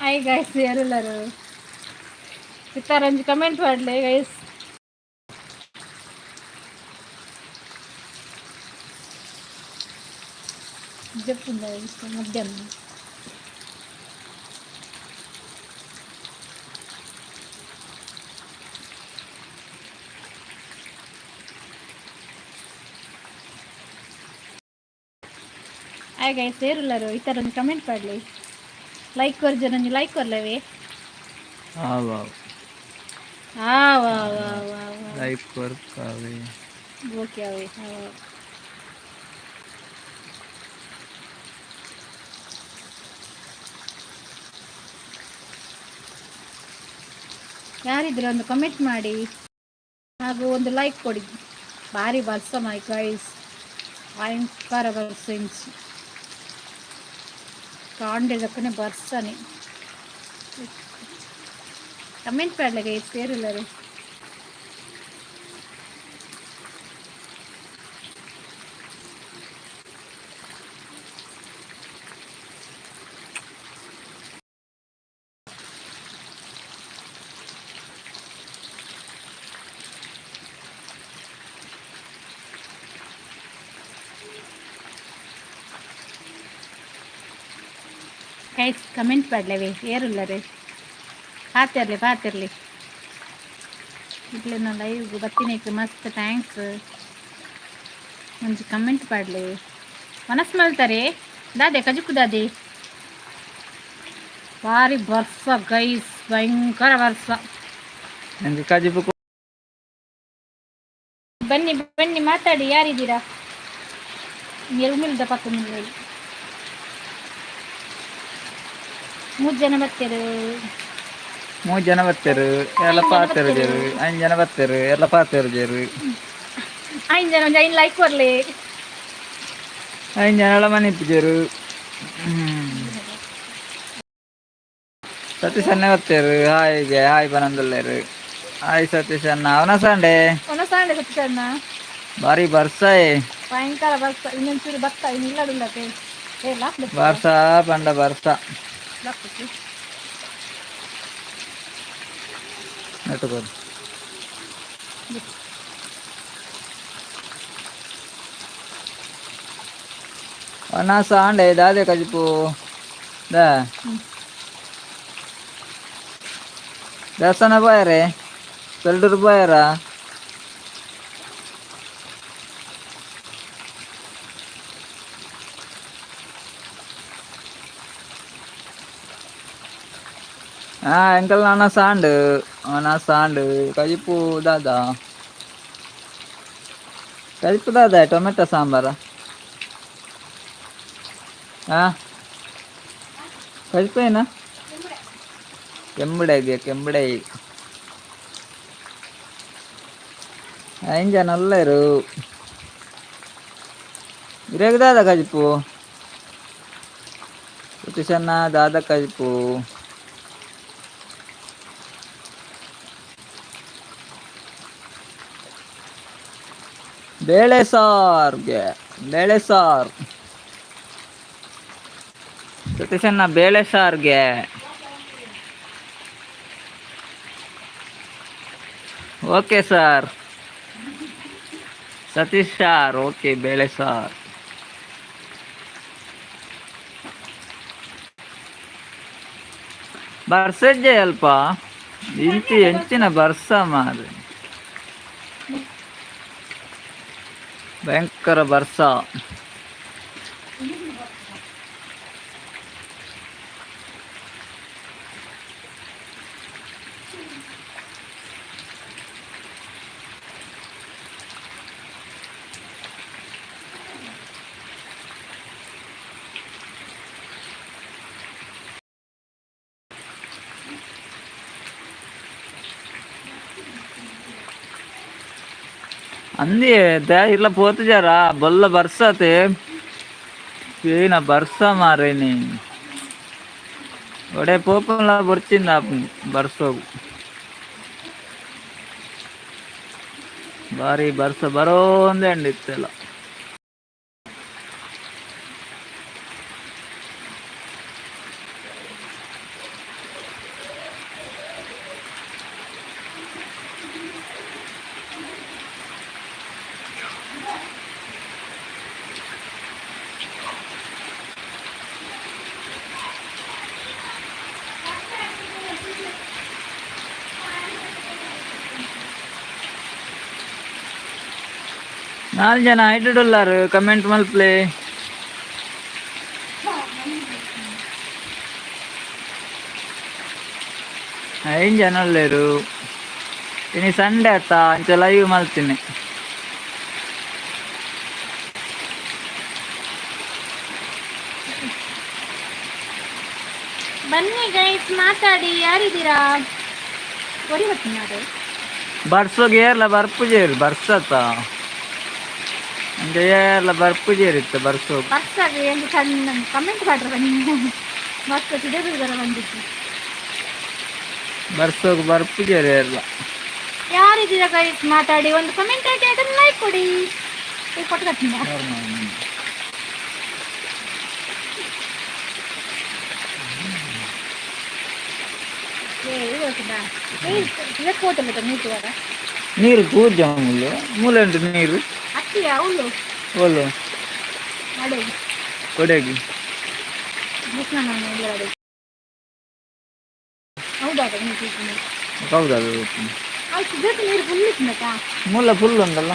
Hi guys, ಯಾರೆಲ್ಲರು ಇತ್ತಾರಂಜಿ comment ಮಾಡಲಿ ಗೈಸ್. ಜಪ್ಪುಂದ ಮಧ್ಯಾಹ್ನ. ಹಾಯ್ ಗೈಸ್, ಏರುಲ್ಲರು ಈ ಕಮೆಂಟ್ ಮಾಡಲಿ. ಲೈಕ್ ಕೊರ್ಜ, ನಂಜಿ ಲೈಕ್ ಕೊರ್ಲವೇ. ಆವ್ ಆವ್. ಆ ವಾ ವಾ ವಾ ವಾ. ಲೈಕ್ ಕೊರ್ಪಾವೆ. ಓಕೆ ಅವೆ. ಯಾರಿದ್ರೆ ಒಂದು ಕಮೆಂಟ್ ಮಾಡಿ ಹಾಗೂ ಒಂದು ಲೈಕ್ ಕೊಡಿ. ಭಾರಿ ಬರ್ಸ ಮೈ ಗೈಸ್, ಭಯಂಕರ ಬರ್ಸ. ಇಂಚಿ ಕಾಂಡೆ ಬರ್ಸನೆ. ಕಮೆಂಟ್ ಮಾಡಲಿ ಗೈಸ್, ಸೇರಿಲ್ಲರು. ಗೈಸ್, ಕಮೆಂಟ್ ಮಾಡಲೇವೆ ಏರುಲ್ಲರೆ. ಪಾತಿರ್ಲಿ ಪಾತಿರ್ಲಿ. ಇಟ್ಲೆ ಲೈವ್ ಬತ್ತಿನೇಕ್ ಮಸ್ತ್ thanks. ಒಂಜಿ ಕಮೆಂಟ್ ಪಾಡ್ಲೆ. ಮನಸ್ಸು ಮಲ್ತಾರೆ ದಾದೆ ಕಜುಕು ದಾದೆ. ಭಾರಿ ಬರ್ಸ ಗೈಸ್, ಭಯಂಕರ ಬರ್ಸ. ನಂಗೆ ಕಜಿಪು. ಬನ್ನಿ ಬನ್ನಿ, ಮಾತಾಡಿ. ಯಾರಿದ್ದೀರಾ? ಎರುಮಿಲ್ದ ಪಕ್ಕ ಮೂರು ಜನ ಬರ್ತಾರೆ. ಮೂರು ಜನ ಬರ್ತಾರೆ, ಎಲ್ಲ ಪಾತೆರು ಜೇರು. ಐದು ಜನ ಬರ್ತಾರೆ, ಎಲ್ಲ ಪಾತೆರು ಜೇರು. ಐದು ಜನ, ಒಂದು ಐದು ಲೈಕ್ ಕೊರ್ಲಿ. ಐದು ಜನ ಎಲ್ಲ ಮನೆ ಇಪ್ಪಿಜೇರು. ಸತೀಶ್ ಅಣ್ಣ ಬರ್ತಾರೆ. ಹಾಯ್ ಗೆ ಹಾಯ್ ಬನಂದುಲ್ಲೇರು. ಹಾಯ್ ಸತೀಶ್ ಅಣ್ಣ, ಅವನ ಸಂಡೆ. ಒಣ ಸಾಂಡೆ ಸತೀಶ್ ಅಣ್ಣ. ಭಾರಿ ಬರ್ಸಾಯ್. ಭಯಂಕರ ಬರ್ಸ. ಇನ್ನೊಂಚೂರು ಭತ್ತ ಇನ್ನು ಇಲ್ಲದಿಲ್ಲತೆ. ಏ ಲಾಕ್. ಬರ್ಸ ಪಂಡ ಬರ್ಸ. ಲಾಕ್. ನೆಟ್ಟುಕೋದು. ಒಣ ಸಾಂಡೆ ದಾದೆ ಕಜಿಪು ದಾ. ದೇವಸ್ಥಾನ ಪೋಯರೆ, ಪೆಲ್ಡೂರು ಪೋಯರಾ? ಹಾ, ಎಂಕಲ್ ನಾನ ಸಾಂಡ್ ಒಣ ಸಾಂಡ್. ಕಜಿಪು ದಾದಾ? ಕಜಿಪು ದಾದಾ? ಟೊಮೆಟೊ ಸಾಂಬಾರ? ಹಾ, ಕಜಿಪು ಏನಾ? ಕೆಂಬುಡೆಗೆ ಕೆಂಬುಡೈ. ಐನ್ ಜನ ಉಲ್ಲೆರು. ಇರೆಗ್ ದಾದ ಕಜಿಪು ಸತೀಶಣ್ಣ? ದಾದ ಕಜಿಪು? ಬೇಳೆ ಸಾರ್ಗೆ, ಬೇಳೆ ಸಾರ್ ಸತೀಶಣ್ಣ, ಬೇಳೆ ಸಾರ್ಗೆ. Okay sir, Satish sir, okay. ಬೇಳೆ ಸಾರ್ ಬರ್ಸಜ್ಜೆ ಅಲ್ಪ. ಇಂಚಿ ಎಂಚಿನ ಬರ್ಸ ಮಾರೆ, ಭಯಂಕರ ಬರ್ಸ. ಅಂದಿ ಇಲ್ಲ ಪೋತುಜಾರ. ಬೊಲ್ಲ ಬರ್ಸತೆ, ಏನ ಬರ್ಸ ಮಾರೇನಿ. ಒಡೆ ಪೋಪುಲ ಬೊರ್ಚಿಂದ ಬರ್ಸೋಗು. ಬಾರಿ ಬರ್ಸ ಬರೋಂದೇ ಅಂಡ್ ಇತ್ತೆಲ್ಲ. ನಾಲ್ ಜನ ಐಟುಡುಲ್ಲಾರು ಕಮೆಂಟ್ ಮಲ್ಪ್ಲೆ. ಐನ್ ಜನ ಉಲ್ಲೇರು. ಇನಿ ಸಂಡೆ ಆತ, ಅಂಚ ಲೈವ್ ಮಲ್ತೀನಿ. ಬನ್ನಿ ಗೈಸ್, ಮಾತಾಡಿ. ಯಾರಿದ್ದೀರಾ? ಹೊಡಿ ಬರ್ತೀನಿ ಅದು. ಬರ್ಸೋಗೆ ಏರ್ಲ ಬರ್ಪುಜೇರು ಬರ್ಸತ್ತ, ಅಂಚ ಏರ್ಲ ಬರ್ಪುಜೇರು ಇತ್ತು ಬರ್ಸೋಗ್. ಬರ್ಸಾಗಿ ಒಂದು ಸಣ್ಣ ಕಮೆಂಟ್ ಮಾಡ್ರ ಬನ್ನಿ. ಮತ್ತೆ ಸಿಡಬೀಗರ ಬಂದಿತ್ತು. ಬರ್ಸೋಗ್ ಬರ್ಪುಜೇರು ಏರ್ಲ. ಯಾರಿದ್ದೀರಾ ಗೈಸ್? ಮಾತಾಡಿ, ಒಂದು ಕಮೆಂಟ್ ಹಾಕಿ, ಅದನ್ನ ಲೈಕ್ ಕೊಡಿ. ಈ ಕೊಟ್ಟು ಕಟ್ತೀನಿ. ಏ, ಇದು ಗೊತ್ತುಂಟಾ? ಏ, ಇದಕ್ಕೆ ಹೋಟೆಲ್ ನೀಟುವಾಗ. ನೀರು ಕೂರ್ಜ ಮೂಲು ಮೂಲೆ ಉಂಟು ನೀರು. ಅಕ್ಕಿ ಅವಳು. ಓಲು? ಅಡೆ. ಕೊಡೆಗೆ? ಕೃಷ್ಣ ಅಡೆ. ಹೌದಾ? ನೀರು. ಹೌದಾ? ಅಲ್ಲಿ ಸಿಗಕ್ಕೆ ನೀರು ಫುಲ್ ಇತ್ತು. ಮೂಲ ಫುಲ್ ಉಂಟಲ್ಲ.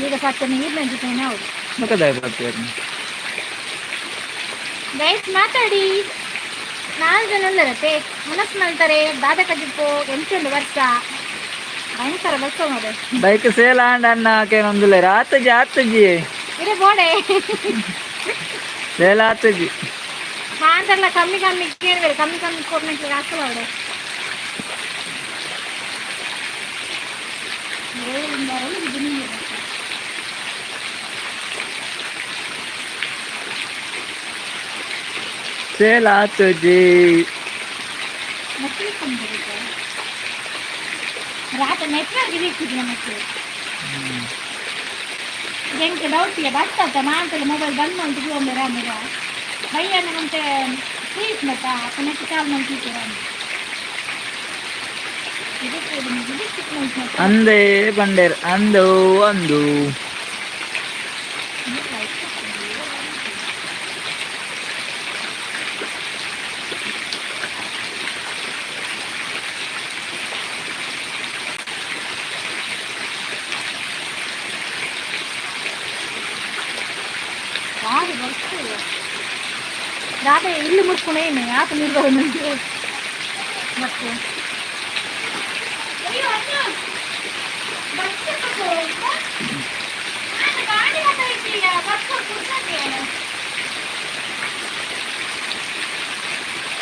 ಈಗ ಸತ್ತ ನೀರಿನ ಜೊತೆನೇ. ಹೌದು. ಮುಖದಾಯ ಬರ್ತೀರಿ. ಗೈಸ್, ಮಾತಾಡಿ. ನಾಲ್ಕು ಜನ ಉಲ್ಲರತ್ತೆ. ಮನಸ್ಸು ಮಾಡ್ತಾರೆ. ದಾದ ಕಜಿಪ್ಪು ಎಂಟೊಂದು ವರ್ಷ ಭಯಂಕರ ವರ್ಷ ಮಾರೆ. ಬೈಕ್ ಸೇಲ್ ಆಂಡ್ ಅಣ್ಣ ಕೇನೊಂದುಲ್ಲ. ಆತಜಿ ಆತಜಿ. ಇರೇ ಬೋಡೆ. ಸೇಲ್ ಆತಜಿ. ಮಾಂತಲ್ಲ, ಕಮ್ಮಿ ಕಮ್ಮಿ ಕೇಳಿದ್ರೆ ಕಮ್ಮಿ ಕಮ್ಮಿ ಕೊಡ್ಲಿಕ್ಕೆ ಆಗ್ತದೆ ಅವಡೆ. ಸೇಲ್ ಆತಜಿ. ರಾತ್ರಿ ನೆಟ್ವರ್ಕ್ ಇದು ನಮಗೆ ಎಂಕ್ ಡೌಟ್ ಬರ್ತದ. ಮಾಂತಲ್ಲ ಮೊಬೈಲ್ ಬಂದ್ ಮಂತು ಒಮ್ಮೆ ರಾಮರ ಬಯ್ಯನ ಮುಂಚೆ ಫ್ರೀ ಮತ್ತ ನೆಟ್ ಕಾಲ್ ಮಂತು. ಅಂದೇ ಬಂಡೇರ್ ಅಂದು ಅಂದು. ಬಾರಿ ಬರ್ತದೆ. ರಾತ್ರಿ ಇಲ್ಲಿ ಮುಟ್ಕೊಂಡೇನೆ ಯಾಕೆ ನೀರು ಬರೋದು ಮತ್ತೆ. ಅಯ್ಯೋ ಅಣ್ಣ, ಬರ್ತಿರ್ಬೇಕು. ನಾನು ಗಾಡಿ ಮಾತಾಡ್ತೀಯ, ಬರ್ಕೊ ಕುಡ್ಸಕ್ಕೆ.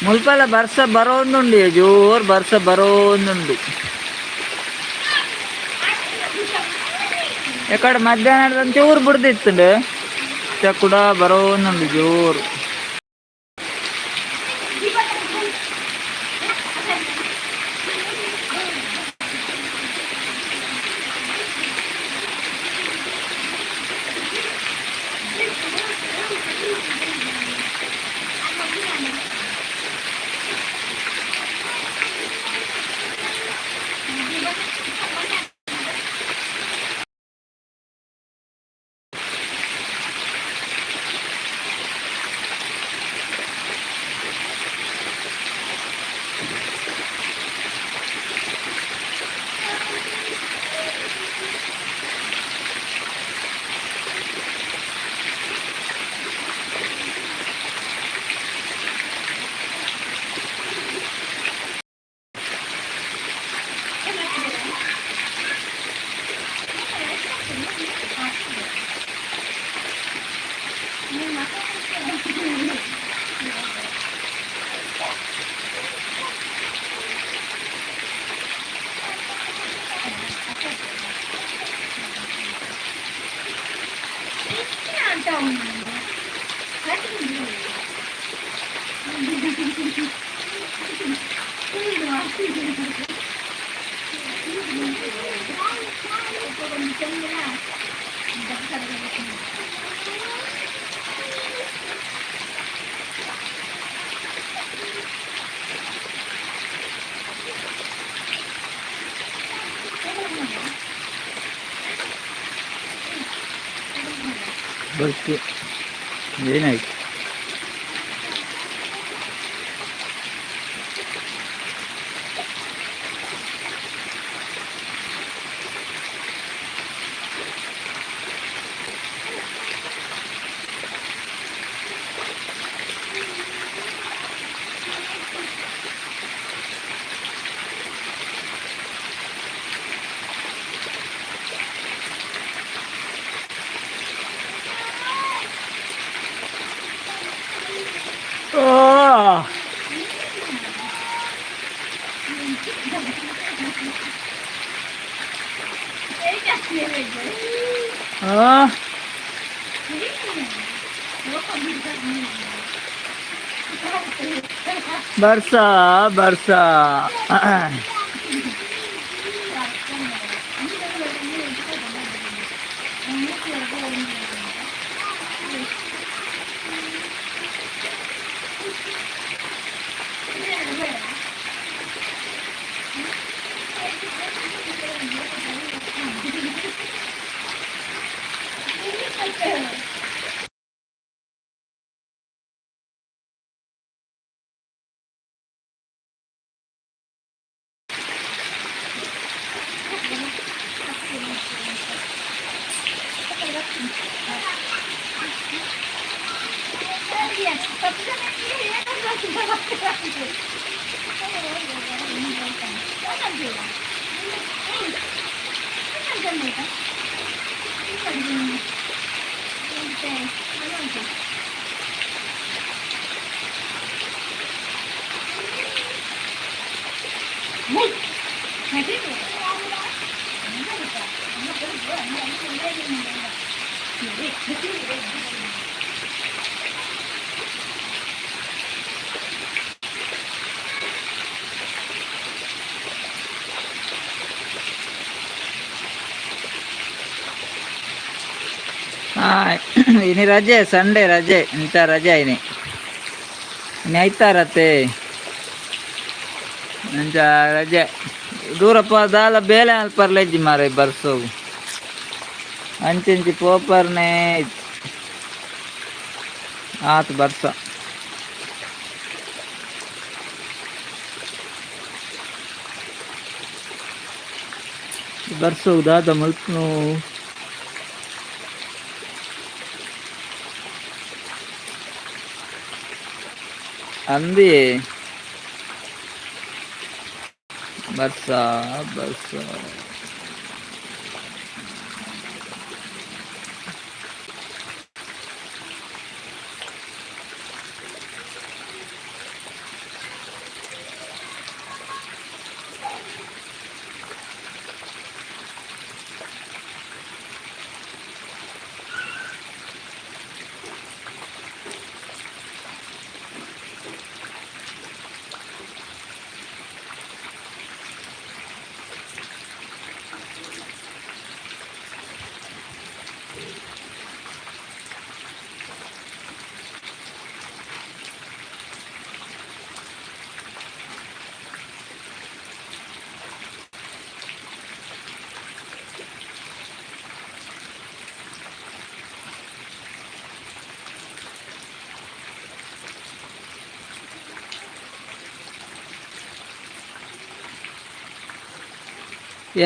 ಮುಲ್ಪಲ ಬರ್ಸ ಬರೋಂದುಂಡು, ಜೋರ್ ಬರ್ಸ ಬರೋಂದುಂಡು. ಎಕಡೆ ಮಧ್ಯಾಹ್ನ ಚೂರು ಬಿಡ್ದಿತ್ತುಂಡು, ಕೂಡ ಬರೋಂದುಂಡು ಜೋರು. ಅಂತ ಉಂಟು. ಬರ್ತಿ ಏನಾಯ್ತು? ಆ ಬರ್ಸ ಬರ್ಸ. ಹಾ, ಇನಿ ರಜೆ, ಸಂಡೇ ರಜೆ. ಇಂತ ರಜೆ ಇನಿ. ಇನಿ ಐತಾರತೆ, ಅಂಚ ರಜೆ. ದೂರಪ್ಪ ದಾಲ ಬೇಲೆ ಅಲ್ಪರ್ಲೆಜ್ಜಿ ಮಾರೆ. ಬರ್ಸೋಗು ಅಂಚಿಂಚಿ ಪೋಪರ್ನೇ ಆತು ಬರ್ಸ. ಬರ್ಸೋಗು ದಾದ ಮಲ್ಪನು? ಅಂದಿ ಬರ್ಸ ಬರ್ಸ.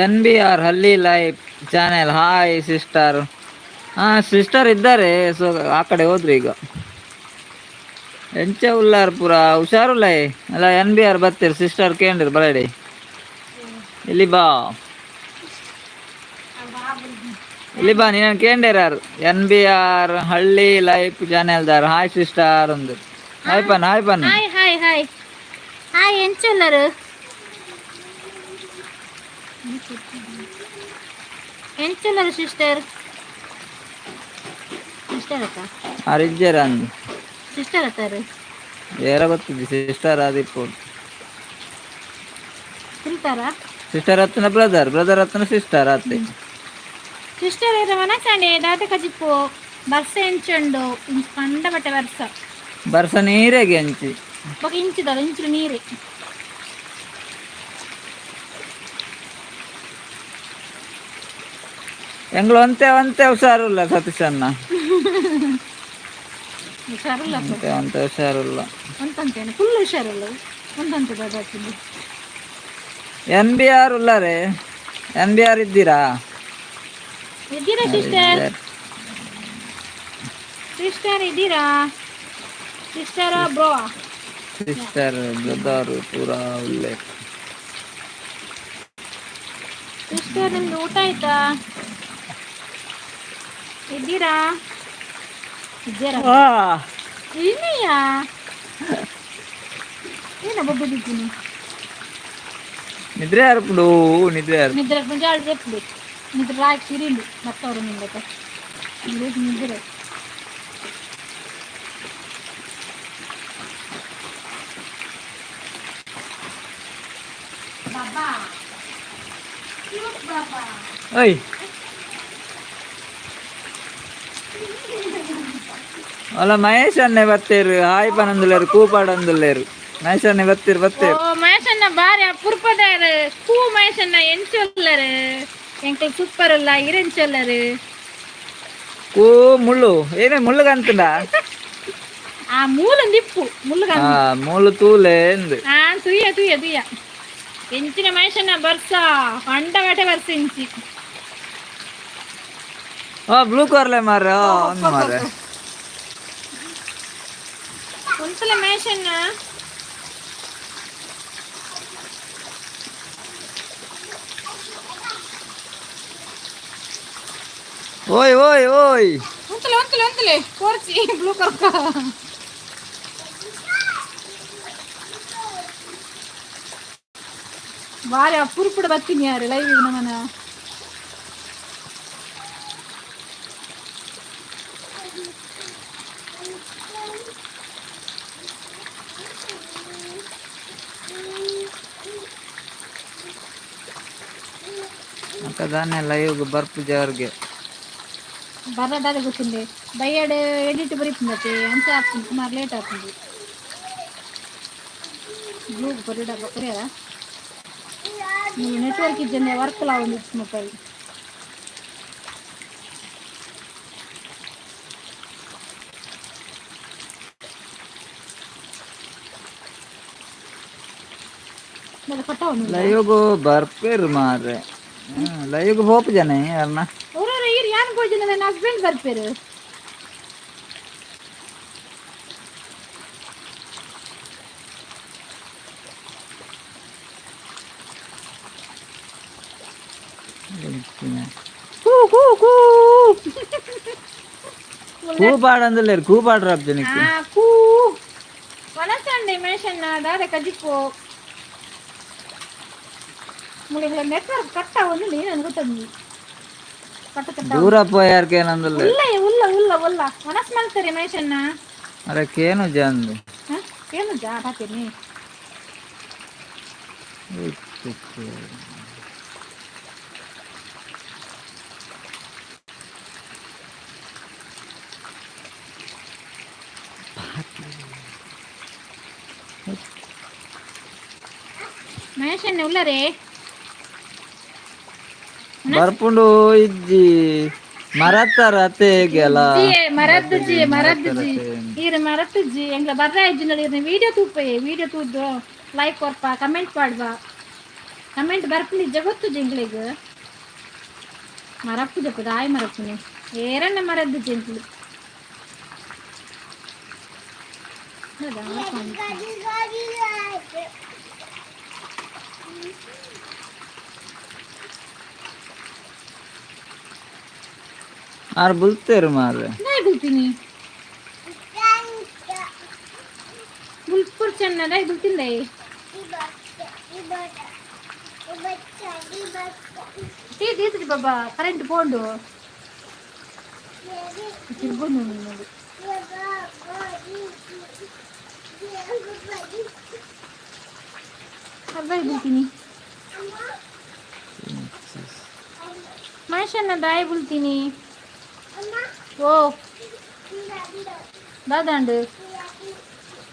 ಎನ್ ಬಿ ಆರ್ ಹಳ್ಳಿ ಲೈಫ್ ಚಾನೆಲ್, ಹಾಯ್ ಸಿಸ್ಟರ್. ಹಾಂ, ಸಿಸ್ಟರ್ ಇದ್ದಾರೆ. ಸೊ ಆ ಕಡೆ ಹೋದ್ರಿ ಈಗ. ಎಂಚ ಉಲ್ಲಾರ್ ಪೂರ? ಹುಷಾರುಲ್ಲ ಅಲ್ಲ? ಎನ್ ಬಿ ಆರ್ ಬರ್ತೀರಿ ಸಿಸ್ಟರ್ ಕೇಂದ್ರ ಬರಡಿ. ಇಲ್ಲಿ ಬಾ, ಇಲ್ಲಿ ಬಾ. ನೀನು ಕೇಂದ್ರಾರು ಎನ್ ಬಿ ಆರ್ ಹಳ್ಳಿ ಲೈಫ್ ಚಾನೆಲ್ದಾರ್. ಹಾಯ್ ಸಿಸ್ಟರ್ ಒಂದು. ಹಾಯ್ ಪನ್, ಹಾಯ್ ಪನ್. Hi hi hi hi. ಎಂಚುಲ್ಲರು? ಎಂಚುಲ್ಲರು ಸಿಸ್ಟರ್? ಸಿಸ್ಟರ್ ಅಕ್ಕ. ಆರಿಜ್ಜರ ಅಂದು. ಸಿಸ್ಟರ್ ಅತ್ತಾರು. ಏರ ಗೊತ್ತಿದ್ದಿ ಸಿಸ್ಟರ್ ಆದಿಪ್ಪು. ತಿಂತಾರಾ? ಸಿಸ್ಟರ್ ಹತ್ತನ ಬ್ರದರ್, ಬ್ರದರ್ ಹತ್ತನ ಸಿಸ್ಟರ್ ಆತೆ. ಸಿಸ್ಟರ್ ಏರ ಮನಕಂಡೆ ದಾದ ಕಜಿಪ್ಪು? ಬರ್ಸ ಎಂಚುಂಡು? ಇಂಚು ಕಂಡ ಬಟ್ಟೆ ಬರ್ಸ. ಬರ್ಸ ನೀರೇಗೆ ಅಂಚಿ. ಬೊಕ ಇಂಚಿದಲ್ಲ, ಇಂಚು ನೀರು. ಎಂಗ್ಳು ಒಂತೆ ಒಂತೆ ಹುಷಾರುಲ್ಲ ಸತೀಶಣ್ಣ. ಹುಷಾರಿಲ್ಲ. ಒಂತೆ ಒಂತೆ ಹುಷಾರುಲ್ಲ. ಒಂತಂತೇನೆ ಫುಲ್ ಹುಷಾರಿಲ್ಲ, ಒಂದಂತೆ ದಾದಾಕಿದ್ದು. ಎನ್ ಬಿ ಆರ್ ಉಲ್ಲಾರೆ? ಎನ್ ಬಿ ಆರ್ ಇದ್ದೀರಾ? ಇದ್ದೀರಾ ಸಿಸ್ಟರ್? ಸಿಸ್ಟರ್ ಇದ್ದೀರಾ? Sister, bro? ಸಿಸ್ಟರ್, ಬ್ರದರ್ ಪೂರಾ ಉಲ್ಲೆ. ಸಿಸ್ಟರ್, ನಿಮ್ದು ಊಟ ಆಯ್ತಾ? ಇದ್ದೀರಾ? ಇದ್ದೀರಾ? ಇನ್ನಯ್ಯ. ಎಂಚಿನ ಬೊಬ್ಬೆ ದಿದ್ದೀನಿ. ನಿದ್ರೆ ಅರ್ಪುಡು, ನಿದ್ರೆ ಅರ್ಪು. ನಿದ್ರೆ ಮುಂಜಾಳೆ ರೆಪ್ಲಿ ನಿದ್ರೆ ರಾಕ್ ತಿರಿಂಡು ಮತ್ತವರು ನಿಂದಕ್ಕೆ ನಿದ್ರೆ. ಬಾಬಾ, ಕ್ಯೂಟ್ ಬಾಬಾ. ಓಯ್, ಅಲ್ಲ, ಮಹೇಶ್ ಅನ್ನೆ ಬತ್ತೇರು, ಹಾಯ್ ಪನಂದುಲೇರು, ಕೂಪಾಡಂದುಲ್ಲೇರು. ಮಹೇಶ್ ಅನ್ನೆ ಬತ್ತೀರು ಬತ್ತೇರು. ಓ ಮಹೇಶಣ್ಣ, ಬಾರಿ ಅಪರೂಪದಾರು. ಕೂ ಮಹೇಶಣ್ಣ, ಎಂಚೊಲ್ಲರು? ಎಂಕಲ್ ಸೂಪರ್ ಅಲ್ಲ, ಇರೆಂಚೊಲ್ಲರು? ಕೂ ಮುಳ್ಳು, ಏನೇ ಮುಳ್ಳು ಕಂತುಂಡ? ಆ ಮೂಲ ನಿಪ್ಪು ಮುಳ್ಳು. ಆ ಮುಳ್ಳು ತೂಲೆ ಎಂದು. ಆ ತುಯ್ಯ ತುಯ್ಯ ತುಯ್ಯ. ಎಂಚಿನ ಮಹೇಶಣ್ಣ ಬರ್ಸ, ಕಂಡಬಟ್ಟೆ ಬರ್ಸ ಇಂಚಿ. ಓ, ಬ್ಲೂ ಕಾರ್ಲೆ ಮಾರ್ರೆ. ಓ ಒಂದು ಮಾರ್ರೆ. ಒಂದ್ಸಲ ಮಹೇಶಣ್ಣ. ಓಯ್ ಓಯ್ ಓಯ್. ಒಂದ್ಸಲ ಒಂದ್ಸಲ ಒಂದ್ಸಲ ಕೋರ್ಚಿ ಬ್ಲೂ ಕರ್ಕ. ಬಾರಿ ಅಪರೂಪಡ್ ಬರ್ತೀನಿ ಯಾರು ಲೈವ್ ನಮ್ಮನ. ಅಕ್ಕ, ದಾನೆ ಲೈವ್ ಬರ್ಪು ಜಾರ್ಗೆ? ಬರದಾದ ಗೊತ್ತುಂಡೆ, ಬಯ್ಯಡ್ ಎಡಿಟ್ ಬರೀಪುಂಡತೆ, ಅಂಚ ಆಪುಂಡು, ಸುಮಾರು ಲೇಟ್ ಆಪುಂಡು. ಬ್ಲೂ ಕೊರಿಡ ಕೊರಿಯರ ನೆಟ್ವರ್ಕ್ ಇಜ್ಜಂದೆ ವರ್ಕ್ ಲಾ ಒಂದು ಮೊಬೈಲ್. ಕಟ್ಟವನು. ಲೈವ್ಗು ಬರ್ಪೇರು ಮಾರ್ರೆ, ಲೈವ್ಗೆ ಹೋಪು ಜನ ಯಾರನ್ನ. ಊರವ್ರ ಈರ್ ಯಾನ್ ಭೋಜನ, ನನ್ನ ಹಸ್ಬೆಂಡ್ ಬರ್ಪೇರು. ಕೂ ಕೂ ಕೂ ಕೂ ಪಾಡಂದುಲ್ಲೇರು, ಕೂ ಪಾಡ್ರಪ್ಪ ಜನಕ್ಕೆ. ಆ ಕೂ ವನಸಂಡೆ ಮೇಷಣ್ಣ, ದಾದ ಕಜಿಪು? ಮುಳಿಗಳ ನೆಟ್ವರ್ಕ್ ಕಟ್ಟ ಒಂದು ನೀನು ಗೊತ್ತಂದಿ ಕಟ್ಟ ಕಟ್ಟ. ದೂರ ಪೋಯಾರ್ಕೆ ಏನಂದುಲ್ಲೇರು. ಉಲ್ಲ ಉಲ್ಲ ಉಲ್ಲ ಉಲ್ಲ, ಮನಸ್ ಮಾಡ್ತಾರೆ ಮಹೇಶಣ್ಣ. ಅರೆ, ಕೇನು ಜಂದು. ಹ? ಏನು ಜಾ ಹಾಕೀನಿ. ಮಹೇಶಣ್ಣ ಉಲ್ಲರೇ? ಬರ್ಪುಂಡು ಇಜ್ಜಿ, ಮರತ್ತಾರ ಅತ್ತೆ ಗೆಲ. ಜಿ ಮರದ್ದು ಜಿ, ಮರದ್ದು ಜಿ, ಈರ್ ಮರತ್ತು ಜಿ. ಎಂಗ್ಲ ಬರ್ರ ಇಜ್ಜಿನ ವಿಡಿಯೋ ತೂಪೆ, ವಿಡಿಯೋ ತೂದ್ದು ಲೈಕ್ ಕೊರ್ಪ, ಕಮೆಂಟ್ ಪಾಡ್ವ. ಕಮೆಂಟ್ ಬರ್ಪುಂಡು ಇಜ್ಜ ಗೊತ್ತು ಜಿಂಗ್ಳಿಗ್. ಮರಪ್ಪು ಜಪ್ಪು ದಾಯಿ ಮರಪ್ಪುನಿ ಏರನ್ನ ಮರದ್ದು ಜಿಂಕ್ಲು. ಆರ್ ಬುಲ್ತೇರು ಮಾರ್ರೆ. ನಾಯಿ ಬುಲ್ತೀನಿ, ಬುಲ್ಪುರ್ ಚೆನ್ನ ದಾಯಿ ಬುಲ್ತಿಂದೆ. ಟೀ ದೀತ್ರಿ ಬಾಬಾ, ಕರೆಂಟ್ ಪೋಂಡು ತಿರ್ಗೊಂಡು ನೋಡಿ. ಅರ್ಧ ಬುಲ್ತೀನಿ ಮಹೇಶಣ್ಣ, ದಾಯಿ ಬುಲ್ತೀನಿ? ಓ ದಾದಾಂಡು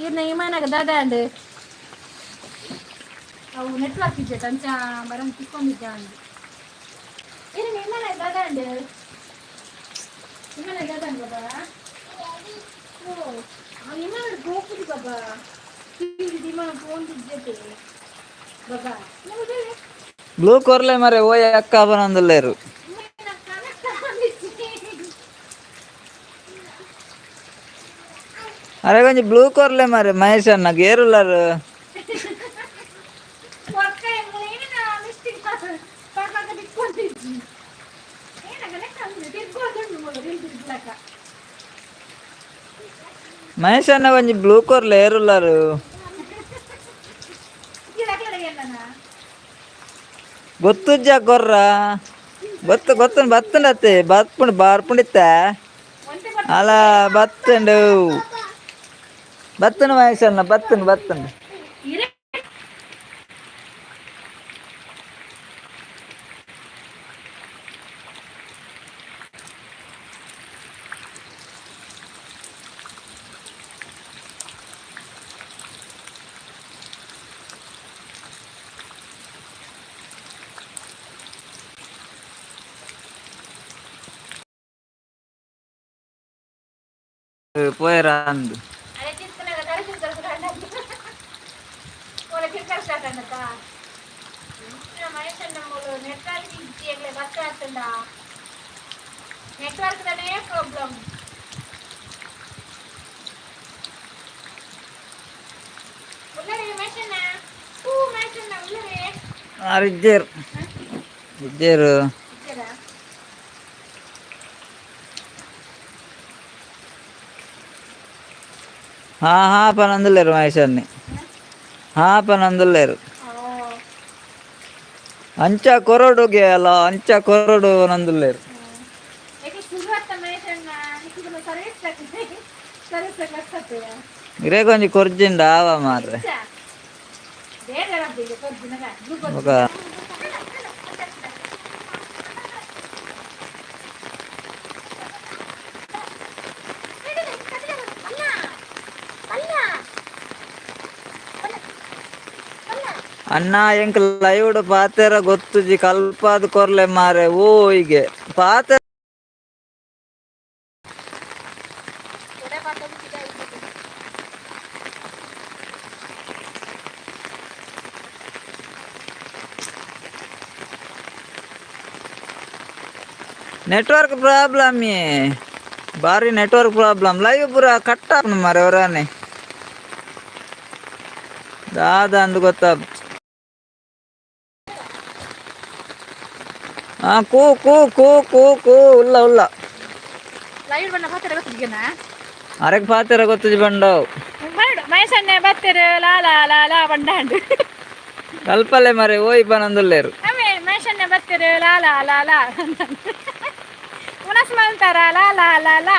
ಈರ್ನ ಇಮಾನಾಗ ದಾದಾಂಡು. ಅವು ನೆಟ್ವರ್ಕ್ ಇಜ್ಜೆ, ಅಂಚ ಬರಂಗ್ ತಿಕ್ಕೊಂಡಿದ್ದ ಅಂದು. ಈರ್ನ ಇಮಾನಾಗ ದಾದಾಂಡು, ಇಮಾನಾಗ ದಾದಾಂಡು ಬಾಬಾ. ಓ ಆ ಇಮಾನ ಗೋಪುದಿ ಬಾಬಾ, ಇಮಾನ ಫೋನ್ ಇಜ್ಜೆ ಬಾಬಾ. ಬ್ಲೂ ಕೊರ್ಲೆ ಮರೆ. ಓಯ್ ಅಕ್ಕ ಬನಂದುಲ್ಲೇರು. ಅರೆ, కొంచెం ಬ್ಲೂ ಕೊರ್ಲೆ ಮಾರೆ ಮಹೇಶ್ ಅಣ್ಣ, ಗೇರುಲ್ಲಾರು. ಮಹೇಶ್ ಅಣ್ಣ, కొంచెం ಬ್ಲೂ ಕೊರ್ಲೆ, ಏರುಲ್ಲಾರು. ಗೊತ್ತುಜ್ಜ ಕೊರ್ರ ಗೊತ್ತು ಗೊತ್ತು ಬತ್ತುಂಡತ್ತೆ ಬತ್ಪುಂಡು ಬಾರ್ಪುಂಡಿತ್ತ ಅಲ ಬತ್ತುಂಡು ಬತ್ತುಂಡು ಮಹೇಶಣ್ಣ ಬತ್ತುಂಡು ಬತ್ತುಂಡು. ಇರೇ. ಪೋಯರ ಅಂದು. ಅರೆ ಚಿಕ್ಕನಾಗ ಕರೆ ಚಿಕ್ಕ ಒಳ್ಳೆ ಚಿಕ್ಕ ಸ್ಟಾರ್ಟ್ ಅನ್ನಕ್ಕ. ಮಹೇಶಣ್ಣ ಮೂಲು ನೆಟ್ವರ್ಕ್ ಇಜ್ಜಿ ಎಂಗ್ಲೆ ಬತ್ತ ಆಗ್ತಂಡ ನೆಟ್ವರ್ಕ್ ತಾನೇ ಪ್ರಾಬ್ಲಮ್. ಉಲ್ಲರೆ ಮಹೇಶಣ್ಣ ಹೂ ಮಹೇಶಣ್ಣ ಉಲ್ಲರೆ. ಆರು ಇಜ್ಜೇರು ಇಜ್ಜೇರು. ಇಜ್ಜರಾ? ಹಾ ಹಾ ಪನಂದುಲ್ಲೇರು ಮಹೇಶಣ್ಣೆ ಹಾ ಪನಂದುಲ್ಲೇರು. ಓ. ಅಂಚ ಕೊರಡುಗೆ ಅಲ್ಲ ಅಂಚ ಕೊರಡು ನಂದುಲ್ಲೇರು. ಯಾಕೆ ಶುರು ಆಗ್ತ ಮಹೇಶಣ್ಣ ನಿಕ್ಕಿಗೆ ಸರ್ವಿಸ್ ಸರ್ವಿಸ್ ಬರ್ತದೆ. ಇರೇಗೊಂಜಿ ಕೊರ್ಜಿಂಡ ಆವ ಮಾರ್ರೆ. ಬೇರೆ ಕೊರ್ಜಿನಗ. ಬೊಕ ಅಣ್ಣ ಎಂಕ್ ಲೈವ್ಡ್ ಪಾತೆರ ಗೊತ್ತುಜಿ ಕಲ್ಪಾದ್ ಕೊರ್ಲೆ ಮಾರೆ ಓ ಹೀಗೆ ಪಾತೆ. ನೆಟ್ವರ್ಕ್ ಪ್ರಾಬ್ಲಮ್ ಬಾರಿ network problem live ಪೂರ ಕಟ್ ಆಪುಂಡು ಮಾರೆ ಒರಾನೆ ದಾದ ಅಂದ್ ಗೊತ್ತಾ. ಆ ಕೂ ಕೂ ಕೂ ಕೂ ಕೂ ಉಲ್ಲ ಉಲ್ಲ. ಲೈವ್ ಬಣ್ಣ ಪಾತ್ರೆ ಗೊತ್ತಿಗೆನಾ? ಅರೆಗ್ ಪಾತೆರ ಗೊತ್ತುಜಿ ಬಂಡವು. ಮಹೇಶಣ್ಣೆ ಬತ್ತೆರು ಲಾ ಲಾ ಲಾ ಲಾ ಬಂಡಾಂಡು. ಕಲ್ಪಲೆ ಮರೆ ಓಯ್ ಪನಂದುಲ್ಲೇರು. ಅವೇ ಮಹೇಶಣ್ಣೆ ಬತ್ತೆರು ಲಾ ಲಾ ಲಾ ಲಾ ಉಣಸ್ ಮಲ್ತಾರ ಲಾ ಲಾ ಲಾ ಲಾ.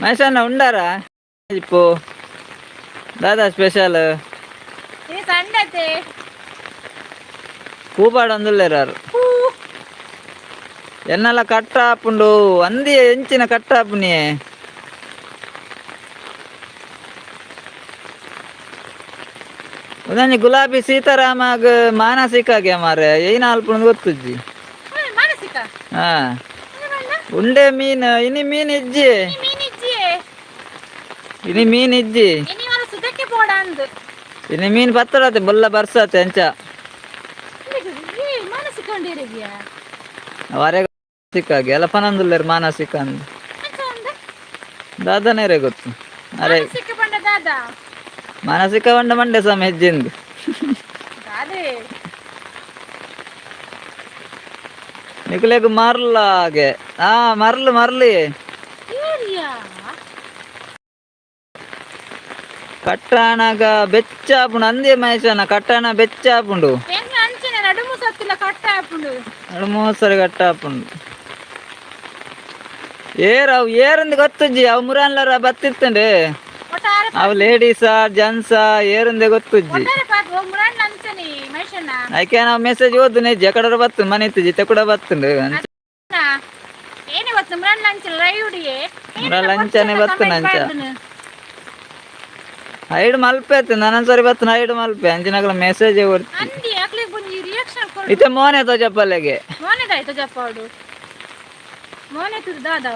ಮಹೇಶಣ್ಣ ಉಂಡಾರ ಇಪ್ಪು ದಾದಾ ಸ್ಪೆಷಲ್? ಈ ಸಂಡತೆ. ಕೂಪಾಡು ಅಂದುಲ್ಲೇರು ಆರು. ಹೂ. ಎನ್ನಲ ಕಟ್ಟಾಪುಂಡು ಅಂದಿ ಎಂಚಿನ ಕಟ್ಟಾಪುನಿಯೇ. ಉದನಿ ಗುಲಾಬಿ ಸೀತಾರಾಮಗ್ ಮಾನಸಿಕಾಗೆ ಮಾರೆ ಏನ ಅಲ್ಪುಂಡು ಗೊತ್ತುಜ್ಜಿ. ಮಾನಸಿಕ. ಹಾ ಉಂಡೆ ಮೀನು ಇನಿ ಮೀನ್ ಇಜ್ಜಿ. ಮೀನಿಜ್ಜಿ. ಇನಿ ಮೀನ್ ಇಜ್ಜಿ. ಇನಿ ವಾರ ಸುದಕ್ಕೆ ಪೋಡ ಅಂದು. ಇನಿ ಮೀನ್ ಬತ್ತಡತೆ ಬೊಲ್ಲ ಬರ್ಸತೆ ಅಂಚ. ಮಾನಸಿಕ ಉಂಡಿರಿಗಿಯಾ? ವರೆಗೆ ಸಿಕ್ಕಾಗೆ ಎಲ್ಲ ಪನಂದುಲ್ಲೇರು ಮಾನಸಿಕ ಅಂದ್. ದಾದನೇರೆ ಗೊತ್ತು ಅರೆ. ಮಾನಸಿಕ ಪಂಡ ದಾದಾ? ಮಾನಸಿಕ ಬಂಡ ಮಂಡೆ ಸಮ ಹೆಜ್ಜೆಂದು. ದಾದೆ? ನಿಕುಲೆಗ್ ಮರ್ಲ ಹಾಗೆ ಆ ಮರ್ಲು ಮರ್ಲಿ. ಏರಿಯಾ. ಕಟ್ಟಾಣಗ ಬೆಚ್ಚಾಪುಂಡು ಅಂದೇ ಮಹೇಶನ ಕಟ್ಟಾಣ ಬೆಚ್ಚಾಪುಂಡು. ಎಂಗ್ಲ ಅಂಚನೆ ನಡುಮು ಸತ್ತಿಲ್ಲ ಕಟ್ಟ ಆಪುಂಡು. ನಡು ಸರಿ ಕಟ್ಟಾಪುಂಡು ಏರ್ ಅವು ಏರಂದು ಗೊತ್ತುಜ್ಜಿ ಅವು ಮುರಾನ್ಲರ ಬತ್ತಿತ್ತಂಡೆ. ಒಟ್ಟಾರೆ. ಅವು ಲೇಡೀಸಾ ಜೆಂಟ್ಸಾ ಏರಂದೆ ಗೊತ್ತುಜ್ಜಿ. ಒಟ್ಟಾರೆ ಪಾತ್ ಮುರಾನ್ ಅಂಚನೆ ಮಹೇಶಣ್ಣ. ಐಕೆ ನಾವು ಮೆಸೇಜ್ ಓದು ನೆಜ್ಜಿ ಅಕಡ ಬತ್ತು ಮನೆ ಇತ್ತುಜಿ ತೆಕುಡ ಬತ್ತುಂಡು. ಏನೇ ಗೊತ್ತು ಮುರಾನ್ ಅಂಚನೆ ರೈಯುಡಿಯೇ. ಮುರಾನ್ ಅಂಚನೆ ಬತ್ತುಂಡು ಅಂಚ. ಐಡ್ ಮಲ್ಪೆ ಆತು ನಾನೊಂದ್ ಸರಿ ಬತ್ತು ಐಡ್ ಮಲ್ಪೆ ಅಂಚಿನಕಲ ಮೆಸೇಜ್ ಕೊಡ್ತಿ. ಅಂದಿ ಅಕ್ಲಿಗೆ ಬಂದು ರಿಯಾಕ್ಷನ್ ಕೊಡು. ಇತ್ತೆ ಮೋನೆ ತೋಜಪ್ಪಲೆಗೆ. ಮೋನೆದಾಯ್ತು ಜಪ್ಪಾಡು ಮೋನೆ ತುರ್ದ ಅದ.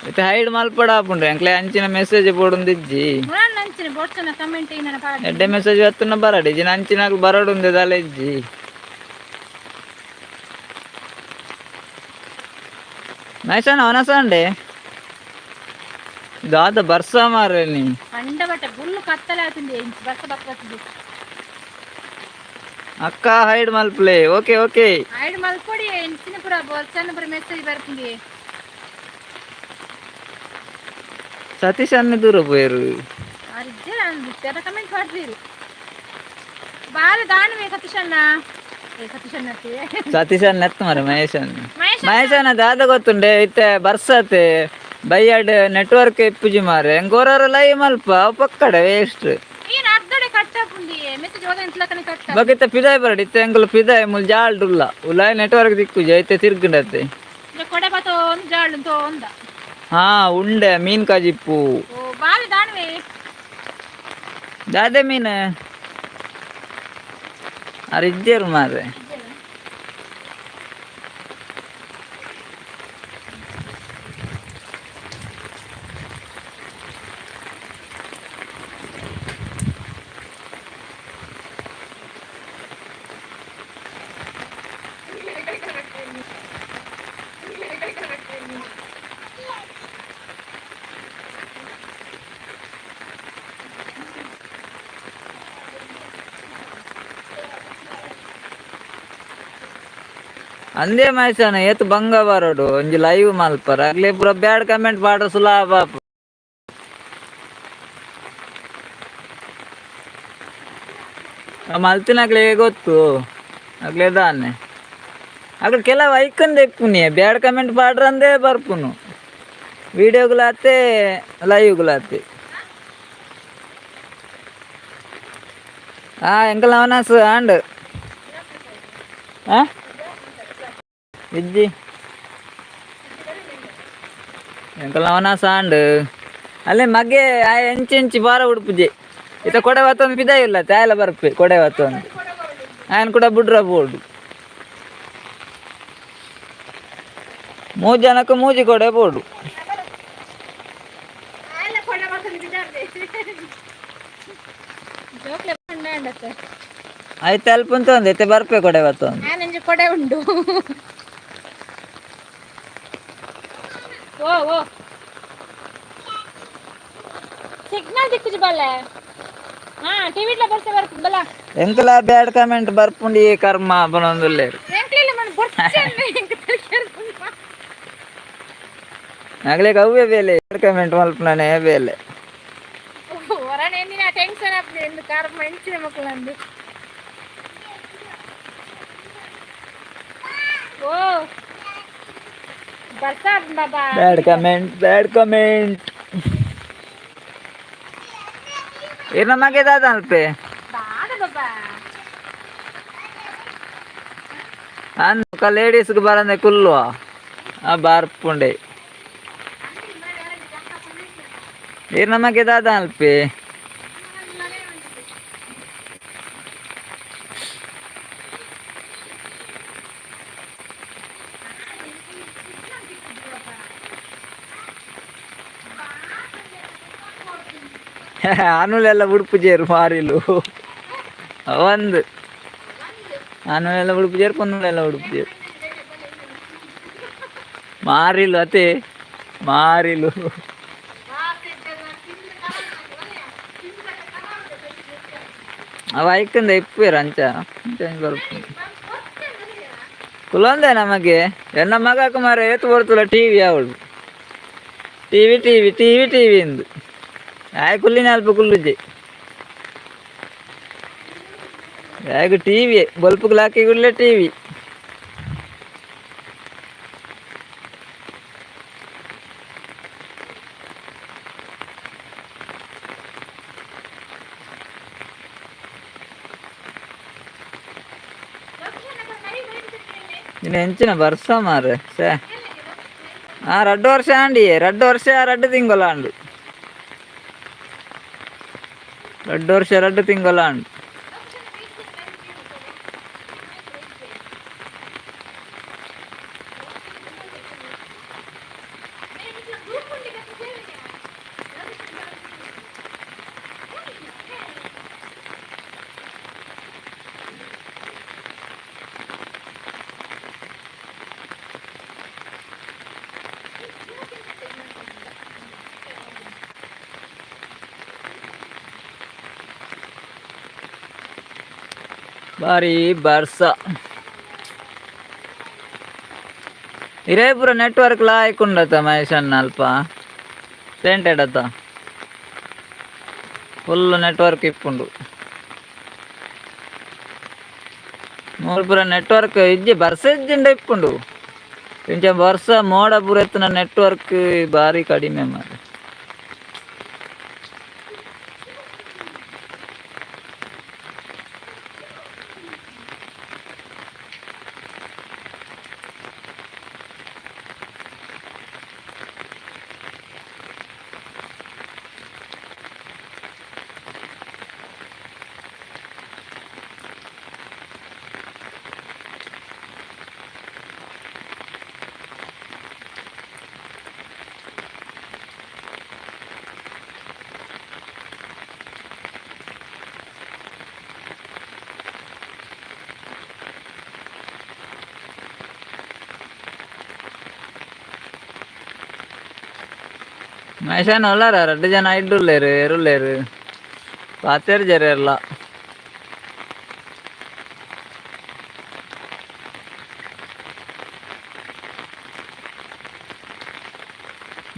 ಇತ್ತೆ ಹೈಡ್ ಮಲ್ಪಡ ಆಪುಂಡು ಎಂಕ್ಲೆ ಅಂಚಿನ ಮೆಸೇಜ್ ಪೋಡುಂದಿಜ್ಜಿ. ಮುರಾನ್ ಅಂಚನೆ ಬೋಡ್ಸನ ಕಮೆಂಟ್ ಏನ ಪಾಡ. ಎಡ್ಡೆ ಮೆಸೇಜ್ ಬತ್ತುನ ಬರಡಿ ಇಜ್ಜಿನ ಅಂಚಿನಾಗ ಬರಡುಂದೆ ದಾಲ ಇಜ್ಜಿ. ಮಹೇಶಣ್ಣ ಅವನಸಂಡೆ ದಾದ ಬರ್ಸ ಮಾರ್ರೆ ನೀ. ಕಂಡ ಬಟ್ಟೆ ಬುಲ್ಲು ಕತ್ತಲೆ ಆತುಂದೆ ಇಂಚ್ ಬರ್ಸ ಬರ್ತದೆ. ಅಕ್ಕ ಹೈಡ್ ಮಲ್ಪಲೆ ಓಕೆ ಓಕೆ. ಐಡ್ ಮಲ್ಪೊಡಿ ಇಂಚಿನ ಪುರ ಬೋಡ್ಸನ ಪುರ ಮೆಸೇಜ್ ಬರ್ಪುಂಡಿ. ಸತೀಶ್ ಅನ್ನ ದೂರ ಪೋಯರು. ಅರ್ಜೆ ಅಂದು ಕಮೆಂಟ್ ಮಾಡ್ತೀರಿ ಬಾಲ ದಾನವೇ ಸತೀಶಣ್ಣ. ಸತೀಶ್. ಸತೀಶ್ ಅಣ್ಣ ಮರ ಮಹೇಶ್ ಅಣ್ಣ. ಮಹೇಶ್. ಮಹೇಶ್ ಅಣ್ಣ ದಾದ ಗೊತ್ತುಂಡೆ, ಇತ್ತೆ ಬರ್ಸತೆ ಬೈಯಾಡ್ ನೆಟ್ವರ್ಕ್ ಇಪ್ಪುಜಿ ಮಾರೆ. ಎಂಗೋರ ಲೈವ್ ಮಲ್ಪ ಅವು ಪಕ್ಕಡ ವೇಸ್ಟ್. ಏನ್ ಅರ್ಧಡೆ ಕಟ್ ಆಪುಂಡಿ ಮೆಸೇಜ್ ಹೋದ ಎಂತಲಕನೆ ಕಟ್. ಬೊಕ ಪಿದಾಯ್ ಬರಡ್. ಇತ್ತೆ ಎಂಕುಲು ಪಿದಾಯ್ ಮುಲ್ ಜಾಲ್ಡುಲ್ಲ, ಉಲಾಯ್ ನೆಟ್ವರ್ಕ್ ದಿಕ್ಕುಜಿ, ಐತೆ ತಿರ್ಗುಂಡತೆ. ಕೊಡೆ ಬತ್ತ ಒಂದು ಜಾಳು ಒಂದ. ಹಾ, ಉಂಡೆ ಮೀನ್ ಕಾಜಿಪ್ಪು. ಓ ಬಾರಿ ದಾಣವೆ. ದಾದೆ ಮೀನ್ ಅರ್ ಇಜ್ಜೇರು ಮಾರ್ರೆ. ಅಂದೇ ಮಹೇಶನ ಏತ್ ಬಂಗ ಬರೋಡು, ಒಂಜಿ ಲೈವ್ ಮಲ್ಪರ ಅಗ್ಲೆ ಪೂರ ಬ್ಯಾಡ್ ಕಮೆಂಟ್ ಪಾಡ ಸುಲಾಭ. ಮಲ್ತಿನಗ್ಲೆ ಗೊತ್ತು, ಅಗ್ಲೆ ದಾನೆ ಅಗ್ಲ ಕೆಲವು ಐಕಂದ ಇಪ್ಪುನಿ, ಬ್ಯಾಡ್ ಕಮೆಂಟ್ ಪಾಡ್ರಂದೇ ಬರ್ಪುನು. ವಿಡಿಯೋಗುಲಾತೆ ಲೈವ್ಗುಲಾತೆ. ಆ ಎಂಕಲ್ ಅವನಾಸ್ ಆಂಡ್ ಆ ಇಜ್ಜಿ. ಎಂಕಲ್ ಅವನಾಸ್ ಆಂಡ್ ಅಲ್ಲೇ ಮಗೆ ಆ ಎಂಚಿ ಎಂಚಿ ಬಾರ ಉಡುಪುಜಿ. ಇತ್ತ ಕೊಡೆ ಬತ್ತೊಂದು ಪಿದ ಇಲ್ಲ ತಾಯಲ ಬರ್ಪೆ. ಕೊಡೆ ಬತ್ತೊಂದು ಆಯನ್ ಕೂಡ ಬುಡ್ರ ಬೋರ್ಡು. ಮೂರು ಜನಕ್ಕೆ ಮೂಜಿ ಕೊಡೆ ಬೋರ್ಡು. ಕೊಡೆ ಬರ್ತದೆ. ಜೋಕ್ಲೆ ಉಂಡತ್ತೆ. ಆಯ್ತು, ಅಲ್ಪ ಅಂತ ಒಂದು ಇತ್ತೆ ಬರ್ಪೆ ಕೊಡೆ ಬತ್ತೊಂದು. ಆನಂಜಿ ಕೊಡೆ ಉಂಡು. ಓ ಓ, ಸಿಗ್ನಲ್ ದಿಕ್ಕುಜಿ ಬಲ್ಲೆ. ಹಾ, ಟಿವಿ ಬರ್ಸೆ ಬರ್ಪು ಬಲ. ಎಂಕಲ ಬ್ಯಾಡ್ ಕಮೆಂಟ್ ಬರ್ಪುಂಡಿ ಈ ಕರ್ಮ ಬನೊಂದುಲ್ಲೇರು. ಎಂಕ್ಲಿಲ್ಲ ಮನ ಬೊರ್ಚೆ. ಅಗ್ಲೇಗ್ ಅವ್ವೇ ಬೇಲೆ, ಬ್ಯಾಡ್ ಕಮೆಂಟ್ ಮಲ್ಪುನನೇ ಬೇಲೆ. ಹೊರನೆ ಎಂದಿನ ಟೆನ್ಷನ್ ಆಗ್ತದೆ ಎಂದು ಕರ್ಮ ಎಂಚಿನ ಮಕ್ಕಳಂದು. ಓ ಬರ್ಸಾ ಬಾಬಾ. Bad comment, bad comment. ಇರ್ನ ಮಗೆ ದಾದ ಅಲ್ಪೆ. ಬಾಡ ಬಾಬಾ. ಅನ್ ಲೇಡೀಸ್ಗೆ ಬರಂದೆ ಕುಲ್ಲುವ ಆ ಬಾರ್ಪುಂಡೆ. ಇರ್ನ ಮಗೆ ದಾದ ಅಲ್ಪೆ. ಅನುಲೆಲ್ಲ ಉಡುಪು ಮಾರಿಲು. ಒಂದು ಅನುಲೆಲ್ಲ ಉಡುಪು ಜೇರು, ಪೊನ್ನುಲೆಲ್ಲ ಉಡುಪು ಜೇರು ಮಾರಿಲು ಅತೆ ಮಾರಿಲು. ಅವ ಐಕಂದ ಇಪ್ಪೇರು ಅಂಚ ಅಂಚ ಬರ್ಪು ಕುಲೊಂದೆ ನಮಗೆ. ಎನ್ನ ಮಗಕ್ಕೆ ಮಾರ ಏತು ಬರ್ತಲ್ಲ ಟಿವಿ. ಅವಳು ಟಿವಿ ಟಿವಿ ಟಿವಿ ಟಿವಿ ಎಂದು. ಆಯ್ ಕುಲ್ಲಿನ ಅಲ್ಪ ಕುಲ್ಲುಜಿ. ಯಾಗ ಟಿವಿ ಬಲ್ಪುಗ್ ಹಾಕಿ ಕೂಡಲೇ ಟಿವಿ. ಇನ್ನು ಹೆಂಚಿನ ಬರ್ಸ ಮಾರ್ರೆ ಸೇ. ಆ ರಡ್ಡು ವರ್ಷ ಆಂಡಿ, ರಡ್ಡು ವರ್ಷ ರಡ್ಡು ತಿಂಗಳ ಆಂಡು. ರಡ್ಡು ವರ್ಷ ರಡ್ಡು ತಿಂಗಳ ಆಂಡು. ಬಾರಿ ಬರ್ಸ. ಇರೇ ಪೂರ ನೆಟ್ವರ್ಕ್ ಲಾಯ್ಕ್ ಉಂಡತ ಮಹೇಶ್ ಅಣ್ಣ. ಅಲ್ಪ ಸೆಂಟೆಡ್ ಅತ್ತ ಫುಲ್ ನೆಟ್ವರ್ಕ್ ಇಪ್ಪುಂಡು. ಮೂಲು ನೆಟ್ವರ್ಕ್ ಇಜ್ಜಿ, ಬರ್ಸ ಇಜ್ಜಿಂಡ ಇಪ್ಪುಂಡು. ಇಂಚ ಬರ್ಸ ಮೋಡ ಪೂರ ಎತ್ತುನ ನೆಟ್ವರ್ಕ್ ಬಾರಿ ಕಡಿಮೆ ಮಾರ್ರೆ. ಮಹೇಶನ ಉಲ್ಲಾರ ರಡ್ಡು ಜನ ಇಡ್ಡುಲ್ಲೇರು ಎರುಲ್ಲೇರು ಪಾತೇರು ಜರೆರ್ಲ.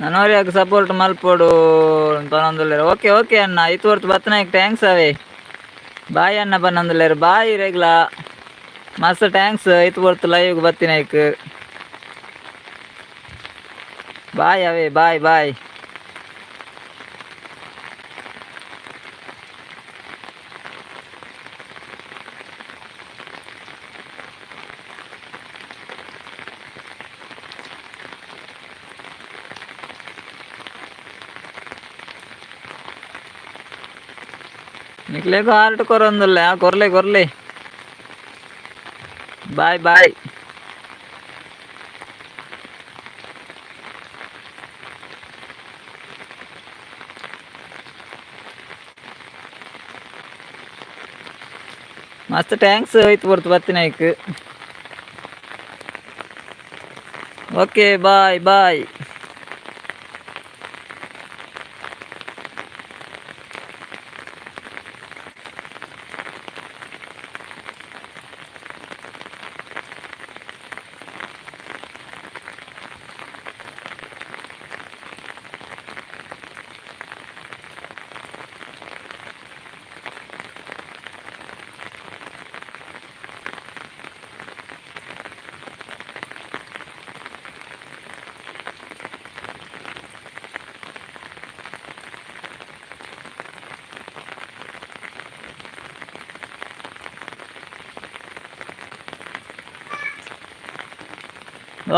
ನನೋರಿಯಾಗ ಸಪೋರ್ಟ್ ಮಲ್ಪೊಡು ಪನೊಂದುಲ್ಲೆರ್. ಓಕೆ ಓಕೆ ಅಣ್ಣ, ಇತ್ ಹೊರ್ತು ಬತ್ತನಾಯ್ಕ್ thanks ಅವೇ. ಬಾಯ್ ಅಣ್ಣ ಪನೊಂದುಲ್ಲೆರ್. ಬಾಯ್ ರೆಗ್ಲಾ, ಮಸ್ತ್ thanks ಇತ್ ಹೊರ್ತು ಲೈವ್ ಬತ್ತಿನಾಯ್ಕ್. ಬಾಯ್ ಅವೇ, ಬಾಯ್ ಬಾಯ್. ನಿಕ್ಲೆಗ್ ಹಾರ್ಟ್ ಕೊರೊಂದುಲ್ಲೆ. ಆ ಕೊರ್ಲೆ ಕೊರ್ಲೆ, ಬಾಯ್ ಬಾಯ್. ಮಸ್ತ್ thanks ಇತ್ ಪೊರ್ತು ಬತ್ತಿನಾಯ್ಕ್. Okay, bye bye.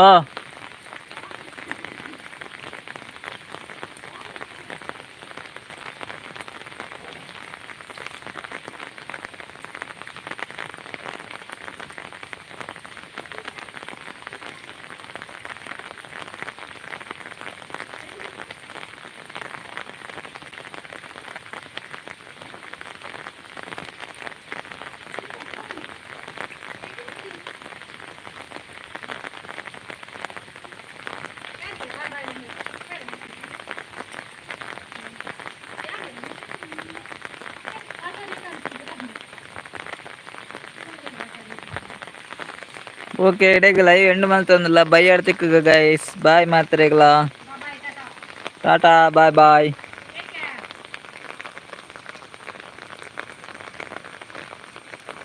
ಓ ಓಕೆ, ಇಡೆಗ್ ಲೈವ್ ಎಂಡ್ ಮಲ್ತೊಂದುಲ್ಲ. ಬೈಯಾಡ್ ತಿಕ್ಕುಗ ಗೈಸ್. ಬಾಯ್ ಮಾತ್ರೆಗ್ಲಾ. Tata, bye boy.